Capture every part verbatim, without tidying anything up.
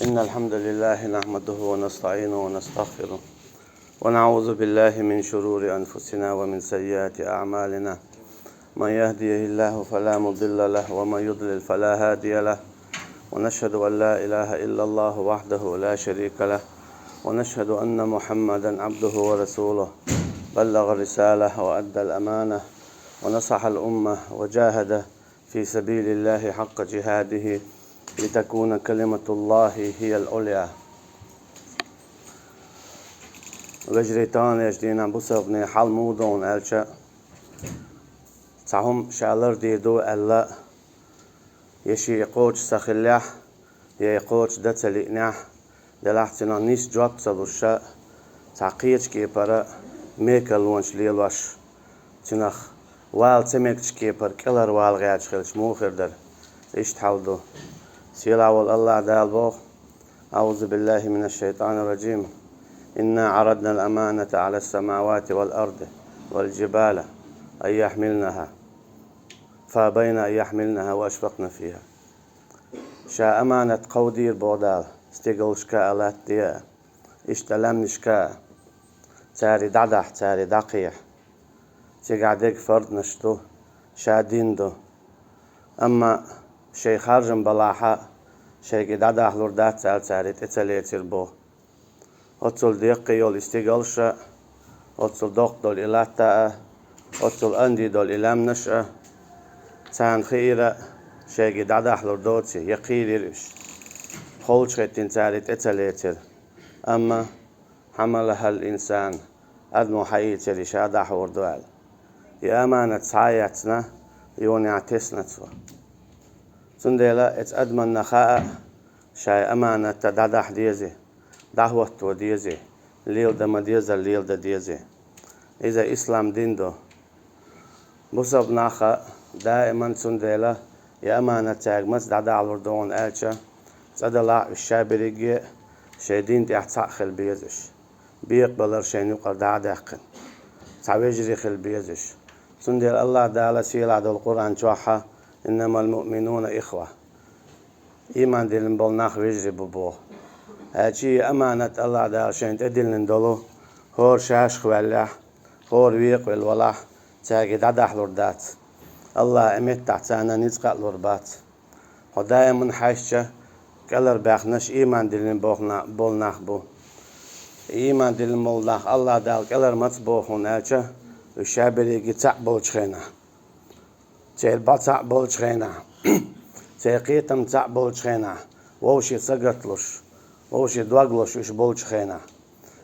إن الحمد لله نحمده ونستعينه ونستغفره، ونعوذ بالله من شرور أنفسنا ومن سيئات أعمالنا. من يهده الله فلا مضل له، ومن يضلل فلا هادي له. ونشهد أن لا إله إلا الله وحده لا شريك له، ونشهد أن محمدا عبده ورسوله، بلغ الرسالة وأدى الأمانة، ونصح الأمة، وجاهد في سبيل الله حق جهاده، لتكون كلمة الله هي العليا. Вежарий, таханлерча дийнахь бусалба нехан хьал муха ду аьлча, цхьа хӀума ша лардийр ду аьлла, я шен и кхочуш ца хиллехь, я и кхочуш дан ца лиънехь, делахь цунах нийса жоп ца луш, цхьа кхечу кепара мекарлонаш лелош, цунах вала ца мегачу кепара кӀелхьарвала гӀерташ хилча муха хир дара? Иштта хьал ду. Сийлахь волу АллахӀ Дала боху: أعوذ بالله من الشيطان الرجيم. إنا عرضنا الأمانة على السماوات والأرض والجبال أن يحملنها فأبين أن يحملنها وأشفقن فيها. Ша аманат кховдийра, боху Дала, стигалшка а, латте а, иштта лаьмнашка а, цаьрга дӀадахьа, цаьрга дӀакхехьа. Цигахь дерг фарднаш ду, ша дина ду. Амма шайн харжам балахь а, шайга дӀадахьалур дац аьлла, цаьрга тӀе ца лецира боху. Оццул деккхий йолу и стигалш а, оццул доккха долу и латта а, оццул анди долу и лаьмнаш а, царна хиира, шайга дӀадахьалур доций, я кхийрира уьш. Холчу хӀиттина цаьрга тӀе ца лецира. Амма حملها الإنسان, адамо хьаийцира и ша дӀахьур ду аьлла. И аманат схьа а эцна, юханехьа тесна цо. Цундела эцу адаманна хаьа, ша и аманат дӀадахьа дезий, дӀахӀотто дезий, леладан ма-деззара леладан дезий. Иза ислам дин ду. Бусалба нах даиман, цундела и аманат цаьрга маца дӀадахьалур ду хьуна аьлча, цкъа делахь уьш ша берриге а шайн дин тӀехь цхьаъ хила беза уьш. Бекъабалар шайна юкъара дӀа а даьккхина, цхьа вежарий хила беза уьш. Цундела АллахӀ Дала сийлахь долу Къуръан чохь а: إنما المؤمنون إخوة. Ийман диллина болу нах вежарий бу боху. Аьлча и аманат АллахӀ Дала шайна тӀедиллина долу, хӀора шашах ваьллехь, хӀора векъавелла валахь, цаьрга дӀадахьалур дац. АллахӀа и меттахь царна ницкъ а лур бац. Хьо даиман хьаьжча, кӀелхьарбаьхнарш ийман диллина болу на-, болу нах бу. Ийман диллина болу нах АллахӀ Дала кӀелхьара маца боху хьуна аьлча, уьш ша берриге цхьаъ болчу хенахь. Церан бӀо цхьаъ болчу хенахь, церан кхетам цхьаъ болчу хенахь, вовшийн сагатдеш, вовшийн дог лозуш уьш болчу хенахь.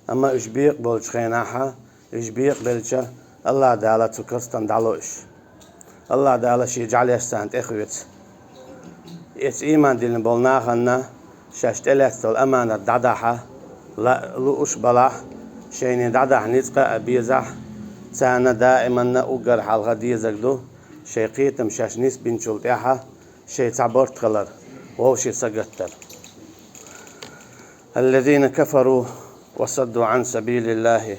Амма уьш бекъаболчу хенахь а, уьш бекъабелча, АллахӀ Дала цу карстана дӀало уьш. АллахӀ Дала шен жӀаьлеш царна тӀехоьцу. Эцу ийман диллина болу нахана шаьш тӀелаьцна долу аманат дӀадахьа лаа лууш балахь, шайна дӀадахьа ницкъ а безахь, царна даиманна уггар хьалха дезарг ду шайн кхетам шаьш нисбинчул тӀаьхьа шайн цхьа барт хилар, вовшийн сагатдар. الذين كفروا وصدوا عن سبيل الله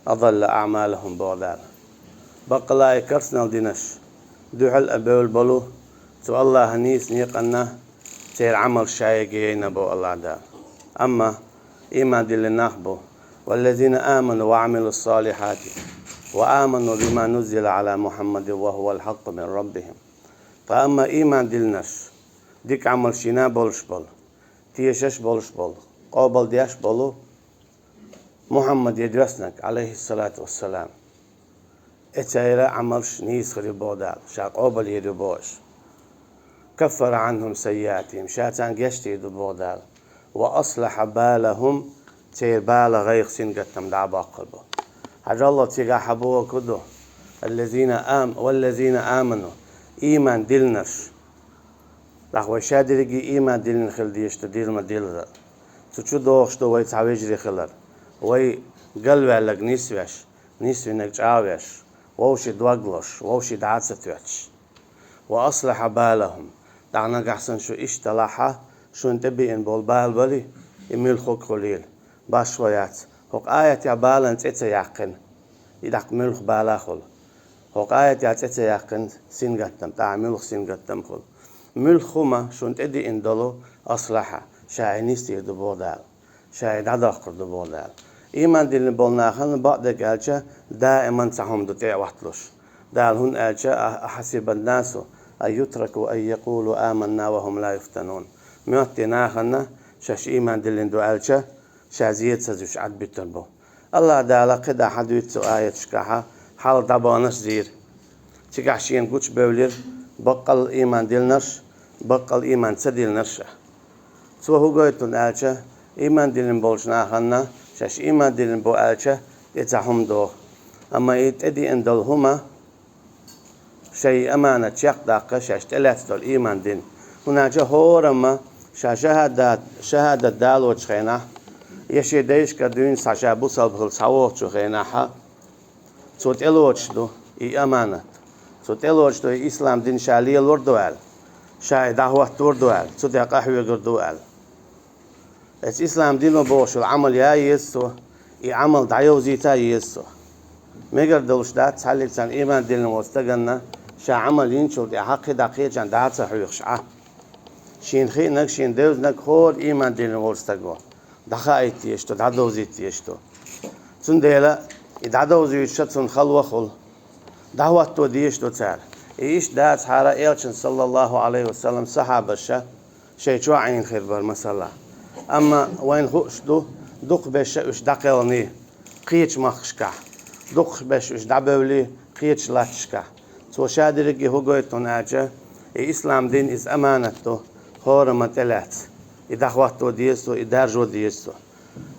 أضل أعمالهم, боху Дала. Баккъалла а и карсанал динарш дуьхьал а бевлла болу цу АллахӀан нийса некъанна церан Ӏамалш шайга яйна, боху АллахӀ Дала. Амма ийман диллина нах бу: والذين آمنوا وعملوا الصالحات وآمنوا بما نزل على محمد وهو الحق من ربهم. Ткъа амма ийман диллинарш, дика Ӏамалш йина болуш болу, тешаш болуш болу, къобалдеш болу Мухьаммаде доьснарг, Ӏалайхиссалату вассалам, и церан Ӏамалш нийса хир ю, боху Дала, ша къобалйийр ю бохуш. كفر عنهم سيئاتهم, ша царна гечдийр ду, боху Дала. وأصلح بالهم, церан бала, гӀайгӀа, сингаттам дӀа а боккхур бу. Хьажал, цигахь хьан бохург ду: الذين آم-, والذين آمنوا, ийман диллинарш. Нах вай ша дерриге ийман диллина хила дезаш ду, дилла ма-диллара. Цу чу догӀуш ду вай цхьа вежарий хилар. Вай галваьлларг нисвеш, нисвинарг чӀагӀвеш, вовшийн дог лозуш, вовшийн дӀа а ца тоьттуш. وأصلح بالهم. ТӀаккха нагахь санна шу иштта далахь а, шуна тӀебеана болу бала бале, и муьлхха хуьлийла, башхо яц. ХӀокху аятехь балан цӀе ца яьккхина, и тӀаккха муьлхха бала хуьлу. ХӀокху аятехь цӀе ца яьккхина сингаттам, тӀаккха муьлхха сингаттам хуьлу. Муьлхха хӀума шуна тӀедеана долу, аслахьа, Ша и нисдийр ду боху Дала. Ша и дӀадоккхур ду боху Дала. Ийман диллина болу нахана бакъдерг аьлча, даиман цхьа хӀума ду тӀе а хӀотталуш. Дала хӀунда аьлча, а-, «أحسب الناس أن يتركوا أن يقولوا آمنا وهم لا يفتنون». Моьтту нахана шаьш ийман диллина ду аьлча, ша зен ца зуьйш Ӏад буьтур бу. АллахӀ Дала кхидӀа хьадуьйцу цу аяташкахьа хьал дӀабаханарш зийра. Цигахь шена гучубевлира баккъал ийман диллинарш, баккъал ийман ца диллинарш а. Цо хӀун гойту аьлча, ийман диллина болчу нахана шаьш ийман диллина бу аьлча, тӀе цхьа хӀума доху. Амма и тӀедеана долу хӀума, шайн аманат чекхдаккха шаьш тӀелаьцна долу ийман дина. ХӀунда аьлча хӀорамма ша шахӀадат, шахӀадат далочу хенахь, я шен дайшка дуьйна схьа ша бусалба хила схьавогӀучу хенахьа, цо тӀелоцуш ду и аманат. Цо тӀелоцуш ду и ислам дин ша лелор ду аьлла, ша и дӀахӀоттор ду аьлла, цу тӀехь къахьоьгур ду аьлла. Эцу ислам дино бохуш йолу Ӏамал яа еза цо, и Ӏамал дӀайовзийта еза цо. Мегар долуш дац цхьаллиг царна ийман диллина волу стаганна ша Ӏамал йинчул тӀаьхьа кхидӀа кхечарна дӀа а ца хьоьхуш Ӏа. Шена хиънарг, шена девзинарг хӀора ийман диллина волу стаго дӀахаийта дезаш ду, дӀадовзийта дезаш ду. Цундела и дӀадовзуьйтуша цунна хало а хуьлу. ДӀахӀотто дезаш ду цара. И иштта дацахьара, элчан, саллаллаху Ӏалайхи ва саллам, сахьабаша шайн чохь Ӏийна хир бара, масала. Амма вайна хууш ду, дукхахберш уьш дӀакхелхиний кхечу махкашкахь, дукхахберш уьш дӀабевллий кхечу латташкахь. Цо ша дерриге хӀун гойту аьлча, и ислам дин иза аманат ду, хӀорамма тӀелаьцна. И дӀахӀотто деза цо, и даржо деза цо.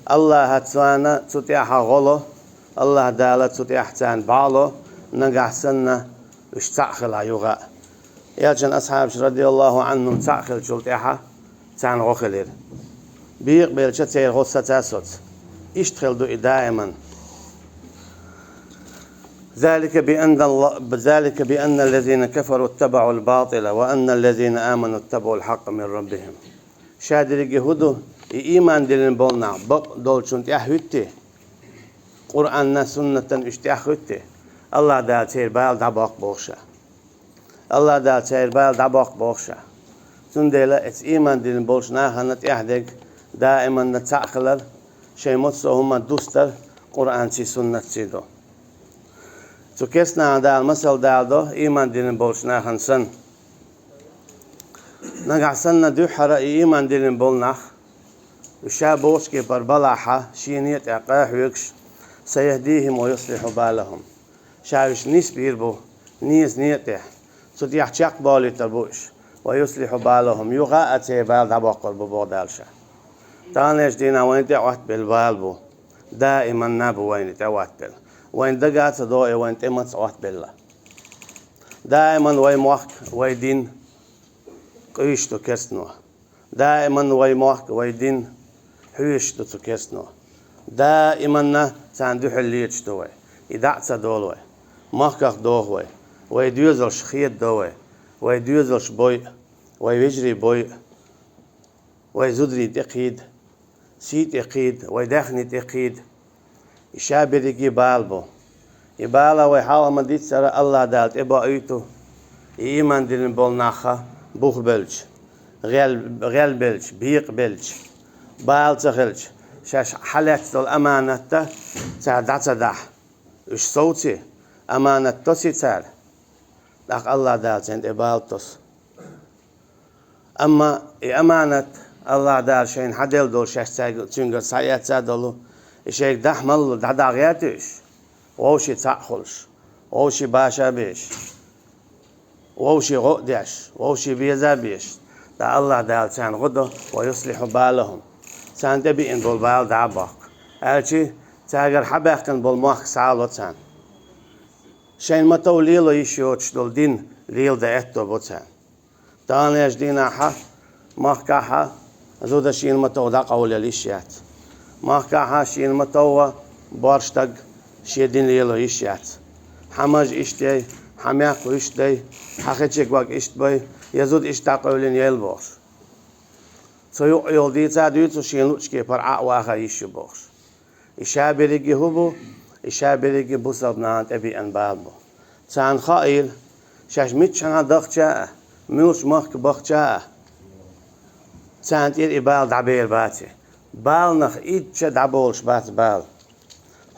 АллахӀаца царна цу тӀехьа гӀо ло, АллахӀ Дала цу тӀехь царна бӀаьло, нагахь санна уьш цхьаъ хилахь юха а. Элчан асхьабаш, радияллаху Ӏанхум, цхьаъ хиллачул тӀаьхьа царна гӀо хилира. Бекъабелча церан гӀо саца а соцу. Иштта хила ду и даиман. ذلك بأن الله، ذلك بأن الذين كفروا اتبعوا الباطل وأن الذين آمنوا اتبعوا الحق من ربهم. Ша дерриге хӀун ду, и ийман диллина болу нах бакъ долчунна тӀаьхьа хӀуьттий? Къуръанна, суннатана уьш тӀаьхьа хӀуьттий? АллахӀ Дала церан бала дӀабоккху боху ша. АллахӀ Дала церан бала дӀабоккху боху ша. Цундела эцу ийман диллина болчу нахана тӀаьхьа дерг даиманна цхьаъ хилар, шайн массо а хӀума дустар Къуръанций, суннатций ду. Цу керстанахьа Дала масал даладо ийман диллина болчу нахана санна. Нагахь санна дуьххьара и ийман диллина болу нах, уьш ша бохучу кепара балахьа, шена а тӀе къа а хьоьгуш, سيهديهم ويصلح بالهم. Ша уьш нисбийр бу, незане а тӀе. Цу тӀехь чекхболуьйтур бу уьш. ويصلح بالهم. Юха а церан бала дӀабоккхур бу, боху Дала ша. Таханлерчу дийнахь вайна тӀе а Ӏоттабелла бала бу. Даиманна бу вайна тӀе а Ӏоттабелла. Вайна дага а ца догӀу, вайна тӀе маца Ӏоттабелла. Даиман вай мохк, вай дин къуьйсуш ду керстано. Даиман вай мохк, вай дин хьоьшуш ду цу керстано. Даиманна царна дуьхьал леташ ду вай. И дӀа а ца долу вай. Махках доху вай. Вай доьзалш хедадо вай. Вай доьзалш бойу, вай вежарий бойу, вай зударий тӀекхийда, сий тӀекхийда, вай даьхний тӀекхийда. И ша берриге бала бу. И бала вай хьалха ма-диццара АллахӀ Дала тӀебоуьйту. И ийман диллина болу нахха бух белча, гӀел-, гӀелбелча, бекъабелча, бала ца хилча, шаьш хьалаьцна долу аманатта цара дӀа ца дахьа. Уьш совций, аманат тосий цара, тӀаккха АллахӀ Дала царна тӀе бала тосу. Амма и аманат АллахӀ Дала шайна хьаделла долу, шаьш цаьрга, цуьнгара схьаэцна долу, и шайга дахьа малло дӀадахьа гӀерта уьш, вовшийн цхьаъ хуьлуш, вовшийн баша а беш, вовшийн гӀо а деш, вовшийн беза а беш, ткъа АллахӀ Дала царна гӀо до, ويصلح بالهم. Царна тӀебеана болу бала дӀа а боккху. Аьлчи, цаьргара хьабаьккхина болу мохк схьа а ло царна. Шайна ма-тов лело йиш йоцуш долу дин леладан аьтто бо царна. Таханлерчу дийнахьа махкахьа зуда шена ма-тов дӀакъовлаелла йиш яц. Махкахьа шена ма-тов борша стаг шен дин лело йиш яц. Хьан маж иштта яй, хьан маькх иштта дай, хьан хечиг ваг иштта бай, я зуда иштта дӀакъевлина яйла бохуш. Цу юкъа йолу дийца а дуьйцу шена луъучу кепара Ӏа а ваха йиш ю бохуш. И ша берриге хӀун бу, и ша берриге бусалба нахана тӀебеана бала бу. Царна хаийла, шаьш миччахьа дахча а, муьлхачу махка бахча а, Царна тӀера и бала дӀабер баций. Баланах ичча дӀаболуш бац бала.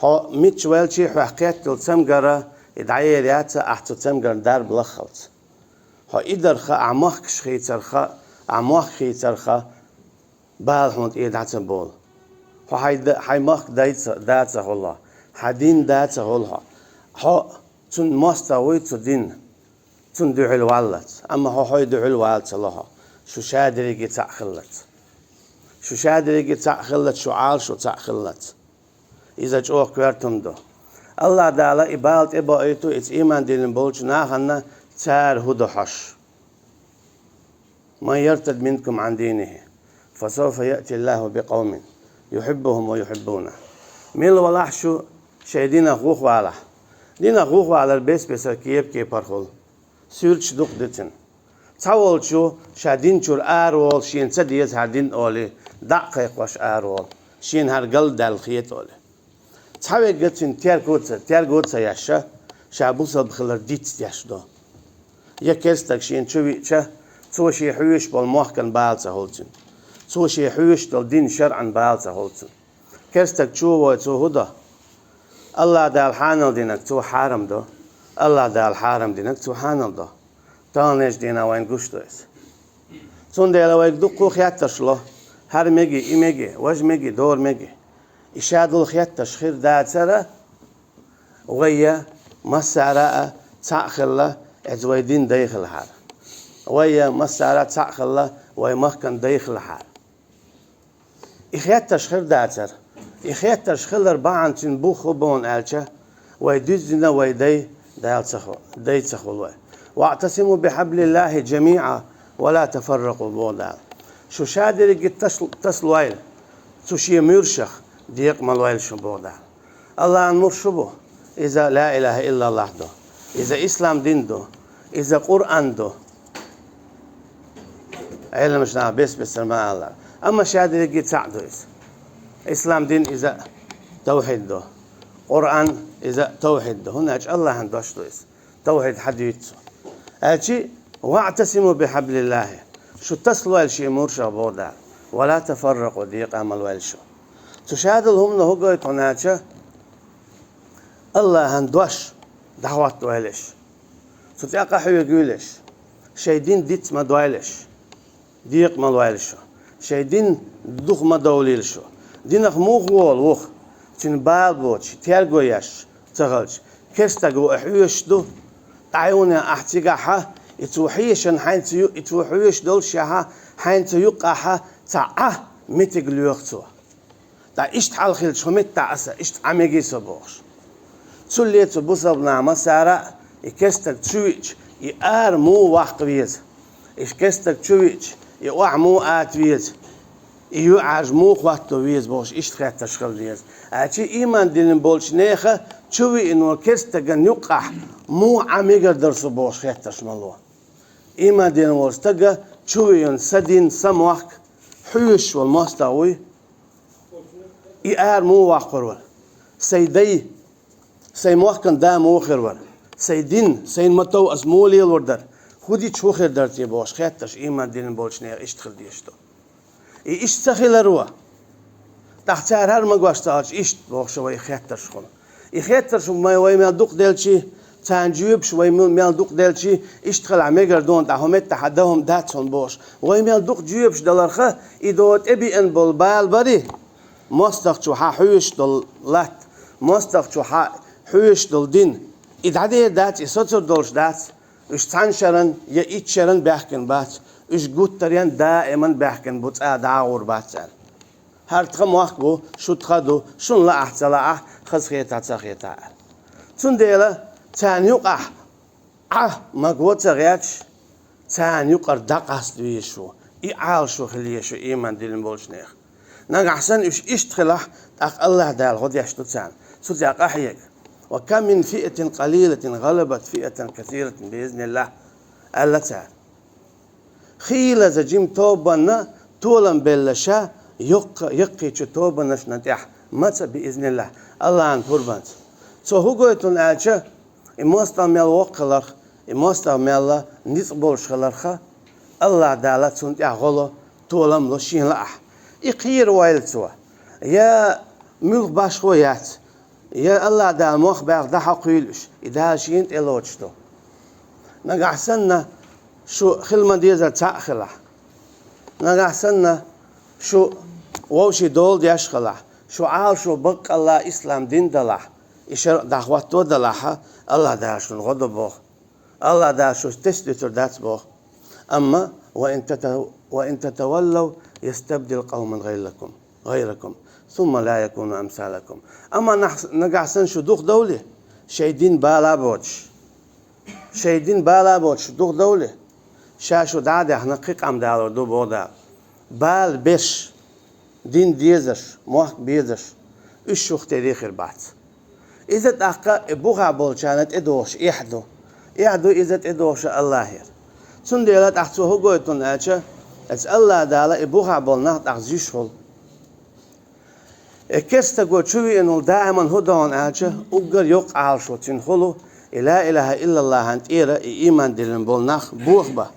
Хьо мичча ваьлчий, хьох кхеттал цамгара и дӀаер яц, ахь цу цамгарна дарба лаххалц. Хьо и дарх, ахь махкаш хийцарх, ахь мохк хийцарх, бала хьуна тӀера дӀа ца болу. Хьо хьайн д-, хьайн махка дай ца, да ца хуьлу хьо, хьан дин да ца хуьлу хьо. Хьо цунна мостагӀа вуй цу динна, цунна дуьхьал валлалц. Амма хьо хьой дуьхьал вала ца ло хьо. Шу шадерриге цхьаъ хиллалц. Шу шадерриге цхьаъ хиллалц, шу Ӏалашо цхьаъ хиллалц. Иза чӀогӀа коьрта хӀума ду. АллахӀ Дала и бала тӀебоуьйту иза ийман диллина болчу нахана, цара хӀун до хьожуш. «Ман яртадд минкум Ӏан динихи, фасавфа яъти Аллаху бикъавмин, юхиббухум ва юхиббунаху». Мила валахь шу шайн динах вухавалахь. Динах вухавалар бес-бесара кеп-кепара хуьлу. Суьрташ дукха ду цуьнан. Цхьаволчо ша дин чуьра араволу, шена ца деза хӀара дин олий, дӀа а кхайкхош араволу, шена хӀара галдаьлла хета олий. Цхьаверг цуьнан терго ца, терго ца еш, ша бусалба хилар диц деш ду. Я керстаг шена чу веъча, цо шен хьоьжуш болу мохкан бала ца хуьлу цуьнан. Цо шен хьоьжуш долу дин шарӀан бала ца хуьлу цуьнан. Керстаг чу вой, цо хӀун до? АллахӀ Дала хьанал динарг цо хьарам до. АллахӀ Дала хьарам динарг цо хьанал до. Таханлерчу дийнахь вайна гуш ду иза. Цундела вайга дуккха хеттарш ло: хӀара мегий, и мегий, важа мегий, дора мегий. И шадолу хеттарш хир дацара, вай массара а цхьаъ хилла, иза вай дин дай хилахьара. Вай массара а цхьаъ хилла, вай махкан дай хилахьара. И хеттарш хир дацара. И хеттарш хилар бахьана цуьнан бух хӀун бу аьлча, вай дуьззина вай дай, Дала ца ху-, дай ца хуьлу вай. «ВаӀтасиму бихьаблиллахи жамиӀа ва ла тафарракъу», боху Дала. Шу шадерриге тас-, тасалойла цу шен муьршах, декъа ма лойла шу, боху Дала. АллахӀан муьрш хӀун бу? Иза ла илаха иллаллахӀ ду. Иза ислам дин ду. Иза Къуръан ду. Ӏеламаш наха бес-бесара ма аллара. Амма шадерриге цхьаъ ду иза. Ислам дин иза тавхьид ду. Къуръан иза тавхьид ду. ХӀунда аьлча АллахӀан дош ду иза. Тавхьид хьан дуьйцу цо. Аьлчи: «ВаӀтасиму бихьаблиллахи». Шу тасалойла шен муьршах, боху Дала. «Ва ла тафарракъу», декъа ма лойла шу. Цу шадолу хӀумано хӀун гойту хьуна аьлча, АллахӀан дош дӀахӀоттавойла аш. Цу тӀехь къахьоьгуьйлаш, шайн дин диц ма дойла аш, декъа ма лойла шу, шайн дин духа ма довлийла шу. Динах муха волу вуха, цуьнан бала боцуш, терго еш ца хилча, керстаг ву, и хьоьжуш ду, дӀахьуьйна ахь цигахьа, и цо хьешан хьайна ца ю-, и цо хьоьжуш долушехьа, хьайна ца юккъахьа, цхьа Ӏа меттиг лоьху цо. Ткъа иштта хьал хилча, хӀун меттахь аса, иштта Ӏа мегий со бохуш. Цулле цу бусалба наха массара а, и керстаг чу веъча, и ара муха ваккха веза? И керстаг чу веъча, и охьа муха ата веза? И юьхьӀаьржа муха хӀотто веза бохуш, иштта хеттарш хила деза. Аьлчи ийман диллина болчу нехан чу веъна волу керстаган юккъахь муха Ӏа мегар дара со бохуш хеттарш ма ло. Ийман диллина волу стага чу веъна сан дин, сан мохк, хьоьжуш волу мостагӀа вуй. И ара муха ваккхур вара? Сайн дай, сайн мохкан да муха хир вара? Сайн дин, сайн мотов ас муха лелор дара? ХӀун дича хӀун хир дара те бохуш хеттарш ийман диллина болчу нехан иштта хила дезаш ду. И иштта ца хиларо, тӀаккха цара хӀара магош ца хилча, иштта бохуш вай хеттарш хуьлу. И хеттарш вай, вай мел дукха делчи, царна жоьпаш вай мел, мел дукха делчи, иштта хилахь мегар дуна тӀаккха хӀун меттахь дан хӀума дац хьуна бохуш. Вай мел дукха жоьпаш даларха, и до тӀебеана болу бала бари, мостагӀчу хьан хьоьжуш долу латта, мостагӀчу хьан хьоьжуш долу дин, и дӀадер дац, и соцур долуш дац, уьш цхьана шеран я итт шеран баьхкина бац, уьш гуттаренна даиман баьхкина бу, цкъа дӀа а гӀур бац аьлла. ХӀара тхан мохк бу, шу тхан ду, шуна лаахь ца лаахь, хазахетахь ца хетахь аьлла. Цундела царна юкъахь Ӏа маго ца гӀерташ, царна юкъара дӀакъаста везаш ву, и Ӏалашо хила езаш ву ийман диллина болчу нехан. Нагахь санна уьш иштта хилахь, тӀаккха АллахӀ Дала гӀо деш ду царна, цу тӀехь къахьега. «Ва кам мин фиатин къалилатин гӀалабат фиатан касиратан биизниллахӀ», аьлла цара. Хийлаза жима тобанна толам белла ша йоккха-, яккхийчу тобанашна тӀехь, маца биизниллахӀ, АллахӀан пурбанца. Цо хӀун гойту аьлча, и мостагӀа мел воккха хиларх, и мостагӀа мелла ницкъ болуш хиларха, АллахӀ Дала цунна тӀехь гӀо ло, толам ло шен лаахь. И кхеравойла цо. Я муьлха башхо яц, я АллахӀ Дала мох баьлла дӀахьокхийла уьш, и Дала шена тӀе лоцуш ду. Нагахь санна шу хила ма-дезара цхьаъ хилахь, нагахь санна шу вовшийн дола деш хилахь, шу Ӏалашо баккъалла ислам дин далахь, и шарӀ дӀахӀотто далахь, АллахӀ Дала шуна гӀо до боху. АллахӀ Дала шуьца тесна дуьтур дац боху. Амма: «Ва ин тата-, ва ин татаваллав ястабдил къавман гӀайракум, гӀайракум, сумма ла якуну амсалакум». Амма нах-, нагахь санна шу духадовлий, шайн дин бала а боцуш, шайн дин бала а боцуш шу духадовлий, ша шу дӀа а даьхна, кхин къам далур ду боху Дала. Бала берш, дин дезарш, мохк безарш, уьш шух тера хир бац. Иза тӀаккха и бухахь болчарна тӀедогӀуш эхь ду. Эхь ду иза тӀедогӀуш АллахӀера. Цундела тӀаккха цо хӀун гойту аьлча, эцу АллахӀ Дала и бухахь болу нах тӀаккха зуьйш хуьлу. И керстаго чу веана волу даиман хӀун до аьлча, уггар йоккха Ӏалашо цуьнан хуьлу, и ла илаха иллаллахӀан тӀера и ийман диллина болу нах бохабан.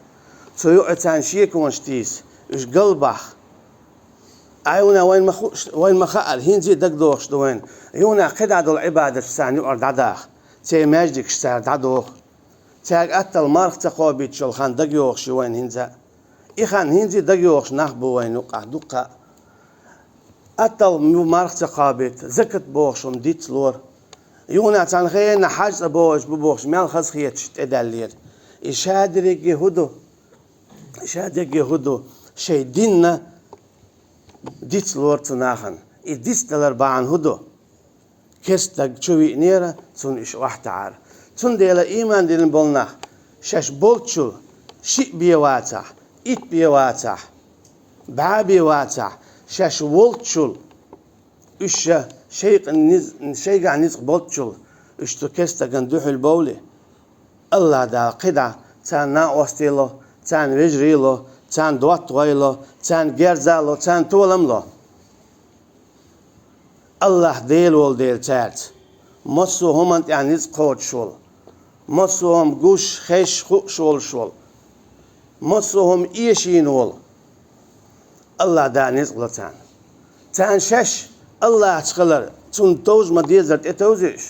Цу юкъа царна шеконаш тийса, уьш галбаха. Ай, вайна ма хууш, вайна ма хаьара, хӀинца а дагадогӀуш ду вайна, юха кхидӀа долу Ӏибадаташ царна юкъара дӀадаха, церан маьждигаш цара дӀадоху. Цаьрга атталла марха ца кхобуьйтуш йолу хан дагайогӀуш ю вайна хӀинца а. И хан хӀинца а дагайогӀуш нах бу вайна юкъахь дуккха а. Атталла ю марха ца кхобуьйту, закат бохуш хӀума диц лора. Юха цхьана хенахь хьаьж цӀа бохуьйтуш бу бохуш мел хазахеташ тӀедаьллера. И ша дерриге хӀун ду? Ша дерриге хӀун ду? Шайн динна диц лора цу нахана. И диц далар бахьана хӀун ду? Керста стаг чу веанера, цунна уьш охьатаьӀара. Цундела ийман диллина болу нах шаьш болччул шиъ бен вацахь, итт бен вацахь, бӀе бен вацахь, шаьш волччул, уьш ша шайгахь низ-, шайгахь низкъ болччул, уьш цу керста стагана дуьхьал бовлий, АллахӀ Дала кхидӀа царна накъостий ло, царна вежарий ло, царна доттагӀий ло, царна герз а ло, царна толам а ло. АллахӀ Дела волу дела цаьрца, массо а хӀуманна тӀехь низкъ кхочуш волу, массо а хӀума гуш, хезаш, хууш волуш волу, массо а хӀума эшийна волу, АллахӀ Дала низкъ ло царна. Царна шаьш АллахӀца хилар, цунна товжа ма-дезара тӀетовзуьйтуш,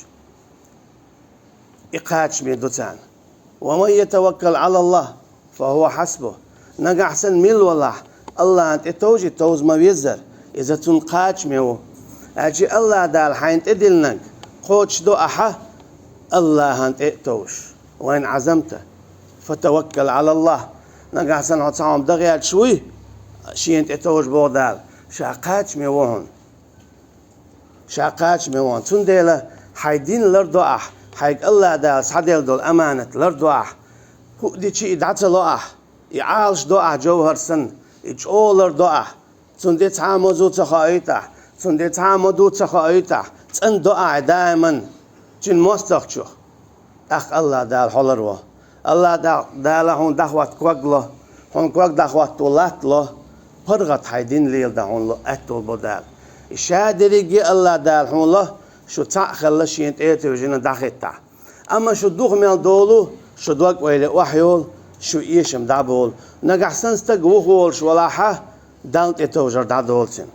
и кхачаме ду царна. «Ва ман ятаваккал Ӏала АллахӀ, фа хӀува хьасбух». Нагахь санна милла валахь, АллахӀана тӀетовжий товза ма-веззара, иза цунна кхачаме ву. Аьлча АллахӀ Дала хьайна тӀедиллинарг кхочушдо ахьа, АллахӀана тӀе а товжаш. «Ва ин Ӏазамта, фатаваккал Ӏала АллахӀ». Нагахь санна хьо цхьа хӀума дан гӀерташ вуй, шена тӀетовжа боху Дала, ша кхачаме ву хьуна. Ша кхачаме ву хьуна. Цундела хьайн дин лардо ахь, хьайга АллахӀ Дала схьаделла долу аманат лардо ахь, хӀуъа дичи и дӀа ца ло ахь, и Ӏалашдо ахь жовхӀар санна, и чӀогӀа лардо ахь. Цунна де цхьа а ма зу ца хоуьйту ахь, цунна де цхьа а ма ду ца хоуьйту ахь, цӀандо ахь даиман цуьнан мостагӀчух. ТӀаккха АллахӀ Дала хьо ларво. АллахӀ Да-, Дала хьуна дӀахӀотта ког ло, хьуна ког дӀахӀотто латта ло, паргӀат хьайн дин леладан хьуна ло, аьтто бо Дала. И ша дерриге а АллахӀ Дала хьуна ло, шу цхьаъ хилла шена тӀе а тевжина дӀахӀиттахь. Амма шу духу мел долу, шу дог-ойла охьайолу, шу эшам дӀаболу. Нагахь санна стаг вухаволуш валахьа, Далла тӀетовжар дӀадолу цуьнан.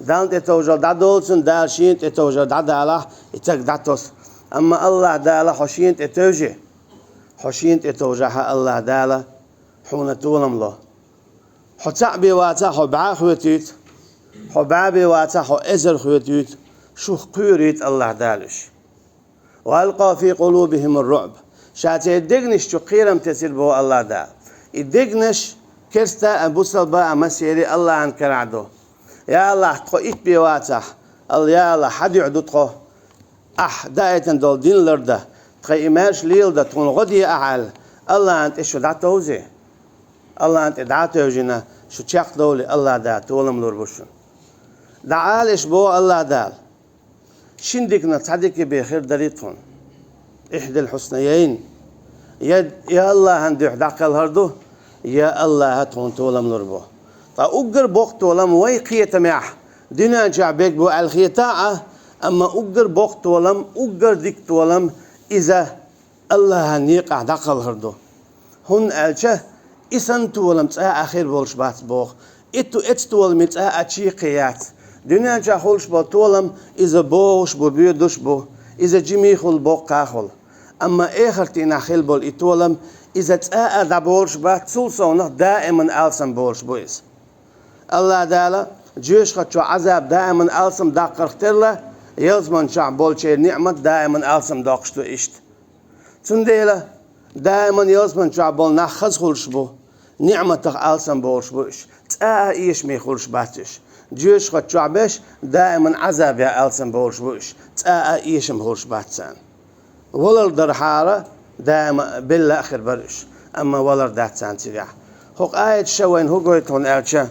Далла тӀетовжар дӀадолу цуьнан, Дала шена тӀетовжар дӀадалахь, и стаг дӀатосу. Амма АллахӀ Дала хьо шена тӀе тевжи, хьо шена тӀе товжахьа, АллахӀ Дала хьуна толам ло. Хьо цхьаъ бен вацахь, хьо бӀе хоьтуьйту, хьо бӀе бен вацахь, хьо эзар хоьтуьйту, шух кхоьруьйту АллахӀ Дала уьш. «Ва алкъа фи къулубихимур руъб». Ша церан дегнаш чу кхерам тесира боху АллахӀ Дала. И дегнаш керста а, бусалба а массери АллахӀан карахь ду. Я АллахӀ, тхо итт бен вацахь, Алла, я АллахӀ, хьан дуьхьа ду тхо? Ахь даийтина долу дин лардан, тхайн и маьрша леладан тхуна гӀо де ахь аьлла, АллахӀан тӀе шу дӀатовзий. АллахӀан тӀе дӀа а тевжина, шу чекхдовлий, АллахӀ Дала толам лур бу шуна. ДӀаала иш боху АллахӀ Дала. Шина диканах цхьа дика бен хир дарий тхуна. Ихьдал хьуснайайн. Я, я АллахӀан дуьхьа дӀакхалхар ду, я АллахӀа тхуна толам лур бу. Ткъа уггар боккха толам вай кхетамехь дуьнен чохь бег бу аьлла хета а, амма уггар боккха толам, уггар дика толам иза АллахӀан некъахь дӀакхалхар ду. ХӀунда аьлча и санна толам цкъа а хир болуш бац боху. Итт-, эцтоламан цӀа а чаккхе яц. Дуьнен чохь хуьлуш болу толам иза богӀуш бу, боьдуш бу, иза жимий хуьлу, боккха хуьлу. Амма эхартан дийнахь хила болу и толам, иза цӀа а дӀаболуш бац, цул совнах даиман алсам болуш бу иза. АллахӀ Дала жоьжахати чохь Ӏазаб даиман алсам даккхарх тера, ялсамани чохь болчеран ниӀмат даиман алсам доккхуш ду иштта. Цундела даиман ялсамани чохь болу нах хаза хуьлуш бу, ниӀматах алсам болуш бу уьш. ЦӀа а эшаме хуьлуш бац уьш. Жоьжахати чохь беш, даиман Ӏазабехь алсам болуш бу уьш. ЦӀа а эшам хуьлуш бац царна. Валар дархьара, даима белла а хир бара уьш. Амма валар дац царна цигахь. ХӀокху аяташа вайна хӀун гойту хьуна аьлча,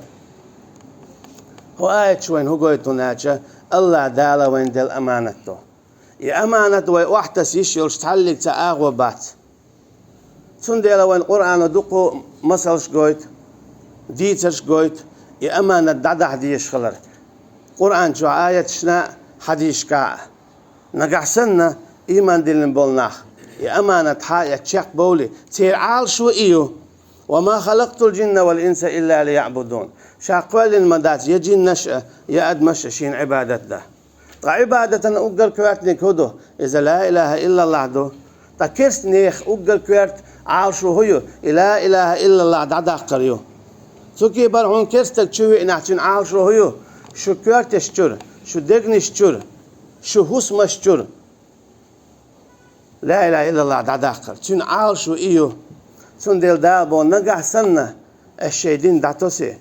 хӀокху аяташа вайна хӀун гойту хьуна аьлча, АллахӀ Дала вайна делла аманат ду. И аманат вай охьатаса йиш йолуш цхьаллиг цхьа агӀо бац. Цундела вайн Къуръано дуккха масалш гойту, дийцарш гойту, и аманат дӀадахьа дезаш хилар. Къуръан чохь аяташна а, хьадисашкахь а. Нагахь санна, ийман диллина болу нах, и аманат хьа а эцна чекхбовлий, церан Ӏалашо и ю: «Ва ма халакътул жинна вал инса илла лияъбудун». Ша кхоьллина ма дац я жиннаш а, я адамаш а шена Ӏибадат дан. Ткъа Ӏибадатан уггар коьртаниг хӀун ду? Иза ла илаха иллаллахӀ ду. Ткъа керстанех уггар коьрта Ӏалашо хӀун ю? И ла илаха иллаллахӀ дӀадаккхар ю. Цу кепара хьуна керстаг чу веанехь, цуьнан Ӏалашо хӀун ю? Шу коьрташ чуьра, шу дегнаш чуьра, шу хӀусамаш чуьра ла илаха иллаллахӀ дӀадаккхар. Цуьнан Ӏалашо и ю. Цундела Дала боху: «Нагахь санна, аш шайн дин дӀатосий,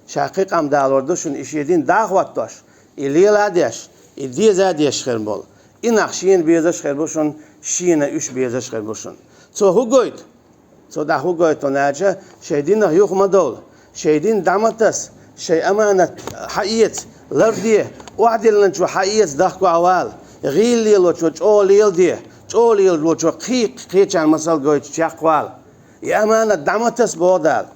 ша кхин къам далор ду шуна, и шен дин дӀахӀоттош, и лела а деш, и деза а деш хир болу. И нах шена безаш хир бу шуна, шена уьш безаш хир бу шуна». Цо хӀун гойту? Цо дӀа хӀун гойту хьуна аьлча, шайн динах юха ма довла, шайн дин дӀа ма таса, шайн аманат хьаэца, ларде, охьадиллинчо хьаэца, дахкор вала, гӀийла лелочо чӀогӀа леладе, чӀогӀа лелочо кхин, кхечарна масал гойту чекхвала. И аманат дӀа ма таса, боху Дала.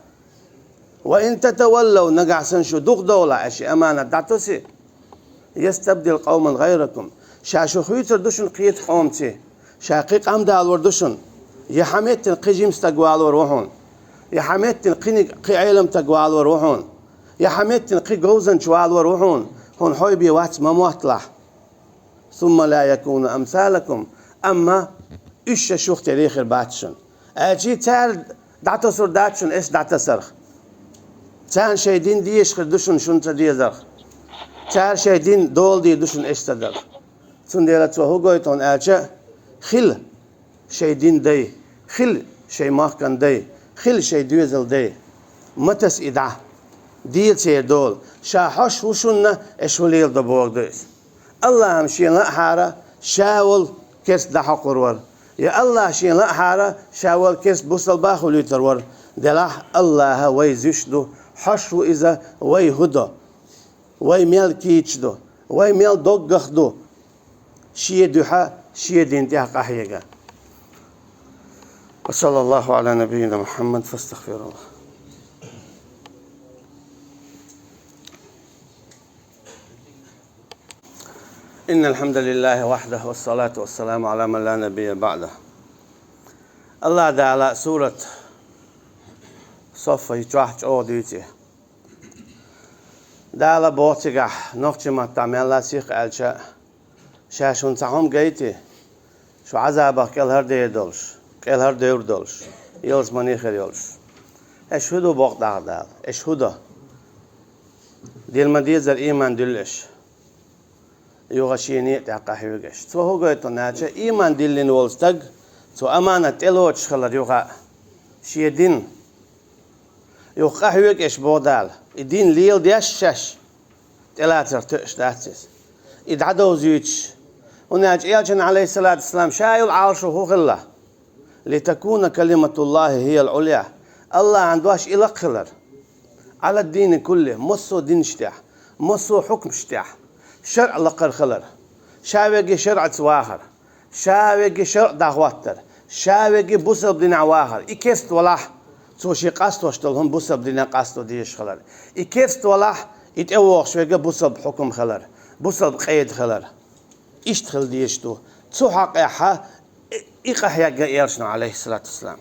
«Ва ин татаваллав», нагахь санна шу дукха довлахь, аш и аманат дӀатосий, «ястабдил къавман гӀайракум». Ша шу хуьйцур ду шуна кхечу къомаца. Ша кхин къам далор ду шуна. Я хьан меттана кхин жима стаг валор ву хьуна. Я хьан меттана кхин, кхин Ӏелам стаг валор ву хьуна. Я хьан меттана кхин говзанча валор ву хьуна. Хьуна хьо бен вац ма мотталахь. «Сумма ла якуну амсалакум». Амма уьш шух тера хир бац шуна. Аьлча цара дӀатосур дац шуна аш дӀатасарх. Царна шайн дин дезаш хир ду шуна, шуна ца дезарх. Цара шайн дин дола дийр ду шуна аш ца дарх. Цундела цо хӀун гойту хьуна аьлча, хила шайн дин дай, хила шайн махкан дай, хила шайн доьзал дай. Ма таса и дӀа. Де церан дола. Ша хьош ву шуна, аш хӀун леладо бохург ду иза. АллахӀа-м шена лаахьара, ша волу керста дӀахьокхур вара. Я АллахӀа шена лаахьара, ша волу керста бусалба а хуьлуьйтур вара. Делахь АллахӀа вай зуьйш ду, хьош ву иза, вай хӀун до, вай мел кийча ду, вай мел доггах ду. Шен дуьхьа, шен дин тӀехь къахьега. Ва саллаллаху Ӏала набийина Мухьаммад, фастагфируллах. Иннал хьамдалиллахи вахьдаху, вассалату вассаламу Ӏала ман ла набийя баӀдаху. АллахӀ Дала сурат Саффа чохь чӀогӀа дуьйцу. Дала боху цигахь, нохчийн маттахь мелла сих аьлча, ша шуна цхьа хӀума гайти, шу Ӏазабах кӀелхьардер долуш, кӀелхьардевр долуш, ялсамане хир йолуш. Аш хӀун ду боху тӀаккха Дала? Аш хӀун до? Дила ма дезара ийман дуьллу аш. Юха шен некъа тӀехь къахьоьгу аш. Цо хӀун гойту хьуна аьлча, ийман диллина волу стаг, цо аманат тӀелоцуш хилар юха а, шен дин. Юха къахьоьгу аш боху Дала. И дин леладеш шаьш, тӀелацарх тоьуш дац иза. И дӀадовзуьйтуш. ХӀунда аьлча Элчан, Ӏалайхиссалату вассалам, ша йолу Ӏалашо хӀун хилла? «Литакуна калиматуллахи хӀиял Ӏулъя». АллахӀан дош и лакха хилар. «Ӏала ддини куллихи», массо а динаш тӀехь, массо а хьукмаш тӀехь, шарӀ лакхара хилар. Ша верг шарӀаца вахар. Ша верг шарӀ дӀахӀоттар. Ша верг бусалба динехь вахар. И керста валахь, цо шен къастош долу хӀума бусалба динехь къасто дезаш хилар. И керста валахь, и тӀевогӀуш верг бусалба хьукам хилар, бусалба къеда хилар. Иштта хила дезаш ду. Цу хьакъехьа и, и къахьегна Элчано, Ӏалайхиссалату вассалам.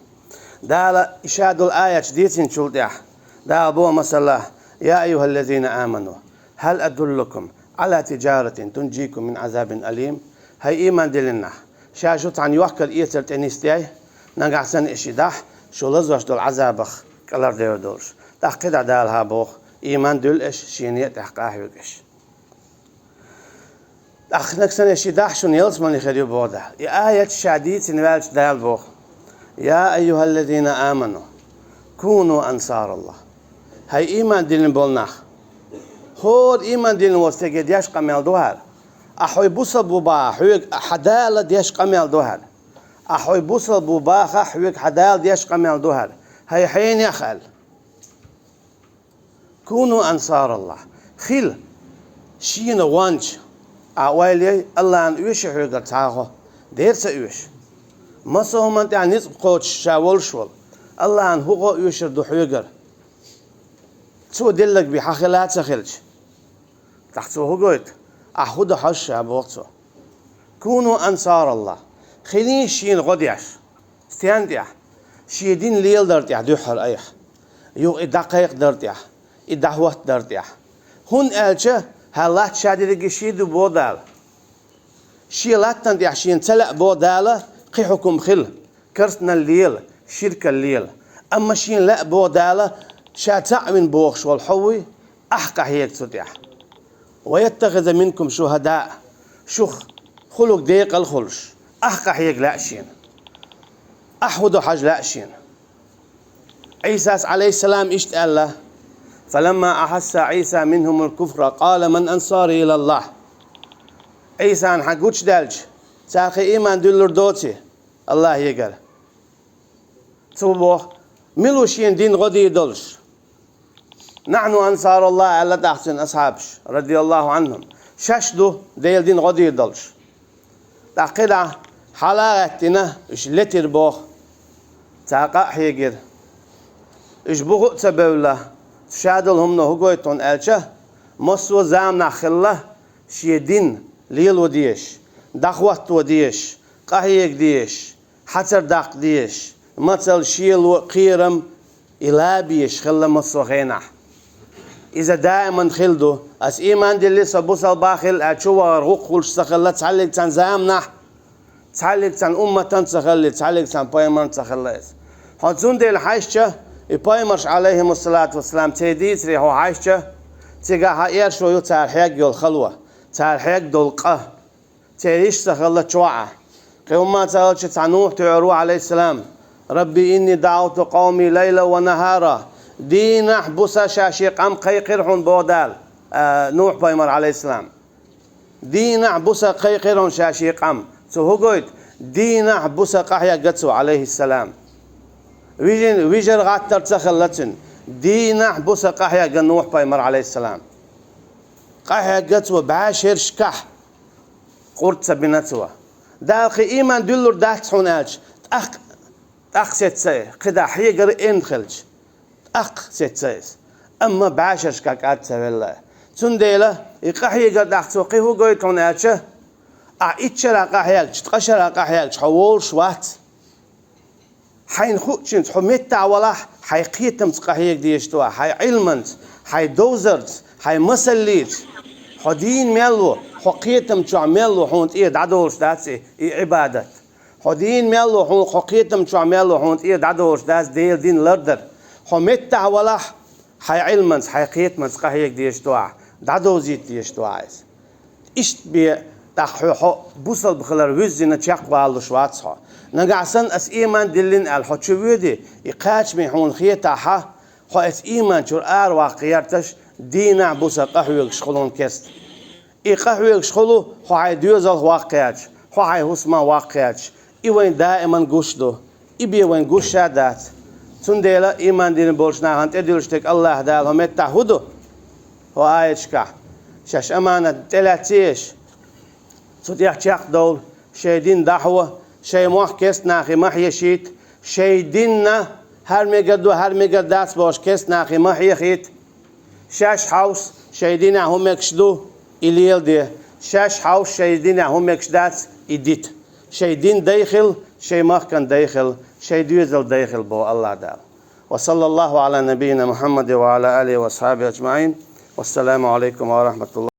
Дала и ша долу аяташ дийцинчул тӀаьхьа, Дала боху масала: يا أيها الذين آمنوا هل أدلكم على تجارة تنجيكم من عذاب أليم؟ ХӀай ийман диллина нах, ша шуьца цхьана йохкар-эцар тӀе нисдий, нагахь санна и ши дахь, шу лазош долу Ӏазабах кӀалхардевр долуш. ТӀаккха кхидӀа Дала хӀа боху: ийман дуьллу аша, шена а тӀехь къахьоьгу аша. ТӀаккха нагахь санна и ши дахь шуна ялсамани хир ю боху Дала. И аят ша дийцина ваьлча Дала боху: يا أيها الذين آمنوا كونوا أنصار الله. ХӀай ийман диллина болу нах! ХӀора ийман диллина волу стеге деш къамел ду хӀара. Ахь хьой бусалба ву бахахь, хьоьга хьан Дала деш къамел ду хӀара. Ахь хьой бусалба ву бахахь, хьоьга хьан Дала деш къамел ду хӀара. ХӀай хьенех аьлла. كونوا أنصار الله. Хила шена гӀоьнча, ахь ойла яй, АллахӀна оьшу хьоьгара цхьа а гӀо? Дера ца оьшу. Массо а хӀуманна тӀехь ницкъ кхочуш ша волуш волу АллахӀна хӀун гӀо оьшур ду хьоьгара? Цо делларг бен хьан хила а ца хилча. ТӀаккха цо хӀун гойту? Ахь хӀун дан хьожуш, ша боху цо. كونوا أنصار الله. Хилийша шена гӀо деш. Стенна тӀехь? Шен дин леладар тӀехь дуьххьара айхьа. Юха и дӀакхайкхадар тӀехь, и дӀахӀоттадар тӀехь. ХӀунда аьлча хӀара латта ша дерриге шен ду боху Дала. Шен латтана тӀехь шена ца лаьа боху Дала кхин хьукам хила, керстанал лела, ширкал лела. Амма шена лаьа боху Дала, ша цхьаъ вина бохуш волу хьо вуй, ахь къахьега цу тӀехь. ويتخذ منكم شهداء. Шух хуьлург декъал а хуьлуш, ахь къахьега лаьа шена. Ахь хӀун дан хьажа лаьа шена. Ӏийсас, Ӏалайхиссалам, иштта аьлла: فلما أحس عيسى منهم الكفر قال من أنصاري إلى الله. Ӏийсана хӀара гучудаьлча, цара кхин ийман дуьллур доций АллахӀегара? Цо боху: мила ву шена дин гӀо дийр долуш? نحن أنصار الله, аьлла тӀаккха цуьнан асхьабаша, رضي الله عنهم. Шаьш ду Делан дин гӀо дийр долуш. ТӀаккха кхидӀа хьала а гӀаьттина, уьш летира боху. Цара къа а хьегира. Уьш буха а ца бевлла, цу ша долу хӀумано хӀун гойту хьуна аьлча, массо а заманахь хилла шен дин лело дезаш, дӀахӀотто дезаш, къахьега дезаш, хьацар даккха дезаш, мацалла, шело, кхерам, и ла безаш хилла массо а хенахь. Иза даиман хилла ду. Ас ийман дилли, со бусалба хилла аьлла, чу вахар гӀуллакх хуьлуш ца хилла цхьаллиг цхьана заманахь, цхьаллиг цхьана умматан ца хилли, цхьаллиг цхьана пайхамаран ца хилла иза. Хьо цундела хьаьжча, и пайхамарш, Ӏалайхимуссалату вассалам, церан дийцаре хьо хьаьжча, цигахь хьан эршо ю цара хьегна йолу хало, цара хьегна долу къа. Церан йиш ца хилла чохь а. Кхин хӀумма ца хилча, цхьа Нухь туьйхьар ву, Ӏалайхиссалам: رب إني دعوت قومي ليلا ونهارا. Дийнахь, буса ша шен къам кхайкхира хьуна боху Дала, а, Нухь-пайхамар, Ӏалайхиссалам. Дийнахь, буса кхайкхира хьуна ша шен къам. Цо хӀун гойту? Дийнахь, буса къахьегна цо, Ӏалайхиссалам. Вижин-, вижар гӀаттар ца хилла цуьнан. Дийнахь, буса къахьегна Нухь-пайхамар, Ӏалайхиссалам. Къахьегна цо бӀе шерашкахь. Къурд ца бина цо. Дала кхин ийман дуьллур дац хьуна аьлча, тӀаккха, тӀаккха сецна иза, кхидӀа хьегар а эцна хилча, тӀаккха сецна иза. Амма бӀе шерашкахь кӀад ца велла. Цундела и къахьегар тӀаккха цо кхин хӀун гойту хьуна аьлча, ахь итт шарахь къахьегча, ткъа шарахь къахьегча, хьо волуш вац. Хьайна хуучуьнца хьо меттахь валахь, хьайн кхетамца къахьега дезаш ду ахь, хьайн Ӏилманца, хьайн довзарца, хьайн масаллица. Хьо дийна мел ву, хьо кхетам чохь мел ву, хьуна тӀера дӀадолуш дац и, и Ӏибадат. Хьо дийна мел ву, хьуна, хьо кхетам чохь мел ву, хьуна тӀера дӀадолуш дац Делан дин лардар. Хьо меттахь валахь, хьайн Ӏилманца, хьайн кхетамца къахьега дезаш ду ахь, дӀадовзийта дезаш ду ахь иза. Иштта бен, тӀаккха хьо, хьо бусалба хилар вуьззина чекхвалалуш вац хьо. Нагахь санна ас ийман диллина аьлла, хьо чу воьдий, и кхачаме хьуна хетахь, хьо оцу ийман чуьра араваккха гӀерташ, дийнахь, буса къахьоьгуш хуьлу хьуна керста. И къахьоьгуш хуьлу хьо хьайн доьзалх ваккха гӀерташ, хьо хьайн хӀусамах ваккха гӀерташ. И вайн даиман гуш ду. И бен вайн гуш а дац. Цундела ийман дина болчу нахана тӀедуьллуш дерг АллахӀ Дала хьо меттахь хӀун ду? ХӀо аяташкахь: шаьш аманат тӀелаьцна еш, цу тӀехь чекхдовла, шайн дин дӀахьо, шайн мохк керста нахе ма хьешийта, шайн динна хӀара мегар ду, хӀара мегар дац бохуш керста нахе ма хьехийта. Шаьш хьовса, шайн динехь хӀун мегаш ду, и леладе. Шаьш хьовса, шайн динехь хӀун мегаш дац, и дита. Шайн дин дай хила, шайн махкан дай хила, шайн доьзал дай хила, боху АллахӀ Дала. وصلى الله على نبينا محمد وعلى آله وأصحابه أجمعين. والسلام عليكم ورحمة الله.